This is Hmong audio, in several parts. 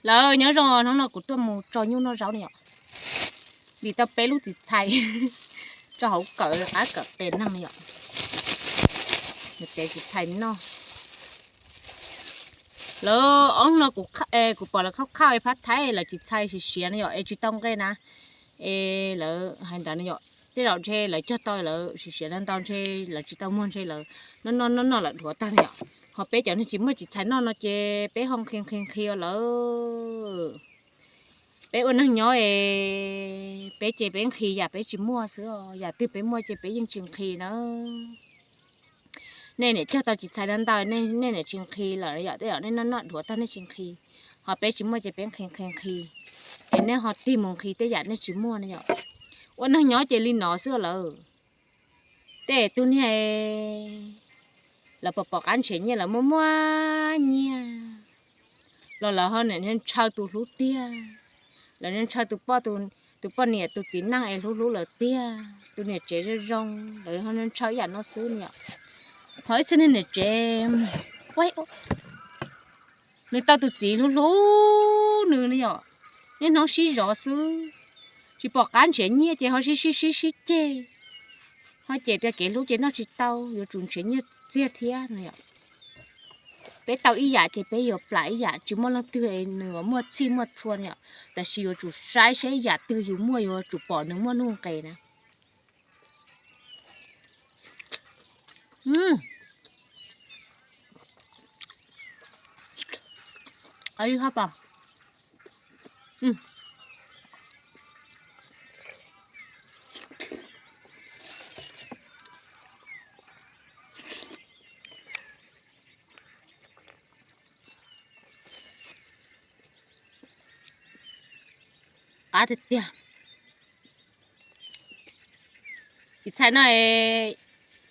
Lawv nyob zoo, hnub no kuv tuaj mus tso nyuj noj zaub ne yom. Vim tau peb lub txiv txhais tso hauv kawm qab kawm qe neeg ne yom. Nws tev txiv txhais noj. Lawv ob hnub no kuv pom lawv khauj khauj es phab thaib lawv txiv txhais siav siav ne yom, es tsis tau nqe na. Es lawv hais ntawd ne yom, tej zaum ntshe lawv cog tau lawv siav siav ntau ntau ntshe lawv tsis tau muag ntshe lawv noj noj noj noj lawv dhuav tag ne yom. Ho peb cov neeg tsis muaj txiv txhais noj no ces peb ho nqhis nqhis nqhis lawm. Peb ua neeg nyob es peb ces peb nqhis yam peb tsis muaj xwb os, yam twg peb muaj ces peb yeej tsis nqhis na. Nej niam cog tau txiv txhais ntau ntau, nej niam tsis nqhis lawm yom, tej zaum nej noj noj dhuav tag nej tsis nqhis. Ho peb tsis muaj ces peb nqhis nqhis nqhis, es nej ho tig mus nqhis tej yam nej tsis muaj ne yom. Ua neeg nyob ces li no xwb lawm. Tej tug niag lawv pom pom qab nrhiav nyiaj lawv muaj muaj nyiaj los lawv ho niaj ntshaw tus hlub tiag, lawv niaj ntshaw tus poj niam tus txiv neej es hlub hlub lawv tiag, tus niam tsev zoo zoo lawv ho niaj ntshaw ib yam no xwb ne yom. Ho ib txhia niag niam tsev nws tau tus txiv hlub hlub nws ne yom, niaj hnub sib zov xwb, tsis pom qab nrhiav nyiaj ces ho sib sib sib sib ceg, ho ces tias kev hlub ces noj tsis tau, yuav tsum nrhiav nyiaj txiag thiab no yom. Peb tau ib yam ces peb yuav plam ib yam, tsis muaj leej twg nws muaj txhij muaj txhua no yom, tab sis yuav tsum saib saib yam twg yus muaj yuav tsum pom nws muaj nuj nqis na. Qab tiag tiag. Txiv txhais no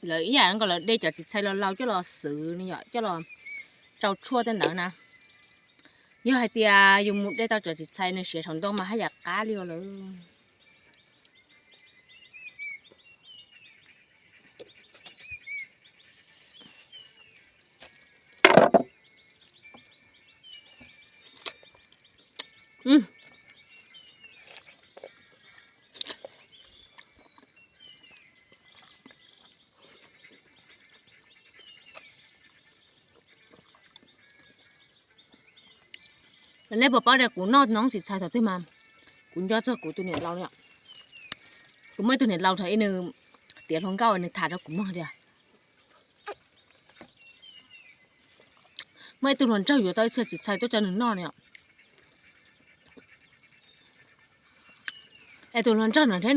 lawv ib yam nkaus lawv de cov txiv txhais los laus coj los xwb ne yom, coj los tsau tshuaj tej ntawd na. Yog hais tias yus mus de tau cov txiv txhais nws siav saum ntoo mas haj yam qab li os lawm. Nej puas paub tias kuv noj noob txiv txhais thaum twg mas kuv nco txog kuv tus niam laus no. Kuv muaj ib tug niam laus thaum ub nws tiav hluas nkauj nws tham rau kuv mloog tias muaj ib tug hluas nraug yuav tau ib txhia txiv txhais tuaj tso nws noj no. Es tus hluas nraug no thiab nws ces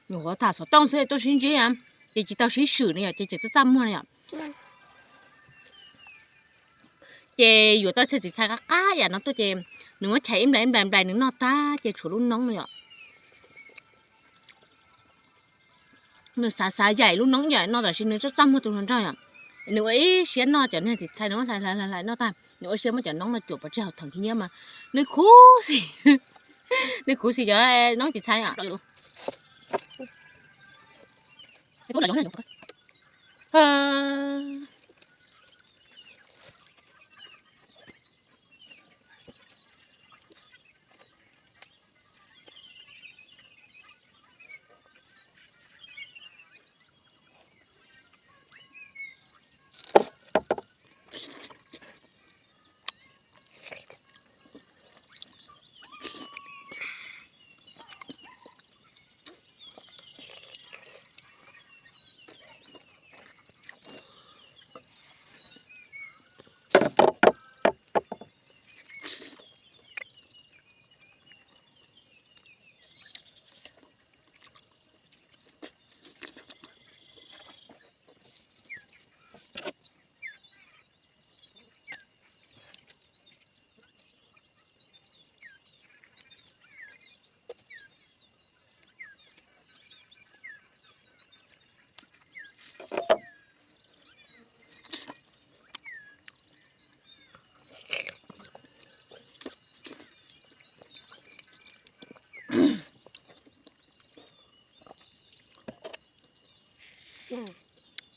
nws qhuav tham xov tooj xwb tuaj sib ntsib, ces tsis tau sib swm no yom, ces txaj txaj muag no yom. Ces yuav tau txhia txiv txhais qab qab yam no tuaj ces nws muab chais ib nplais ib nplais nplais nws noj tag ces tshuav lub noob no yom. Nws xav xav yaim lub noob yam no tab sis nws txaj txaj muag tus hluas nraug yom. Nws ua ib siab noj cov niag txiv txhais nws muab hlais hlais hlais noj tag, nws ua siab muab cov noob no cuam pov tseg hauv theem khi nyiab mas nws khuv xim, nws khuv xim cov noob txiv txhais.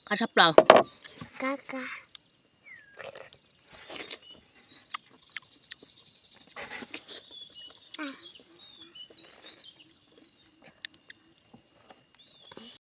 Qab tshaj plaws. Kab kab.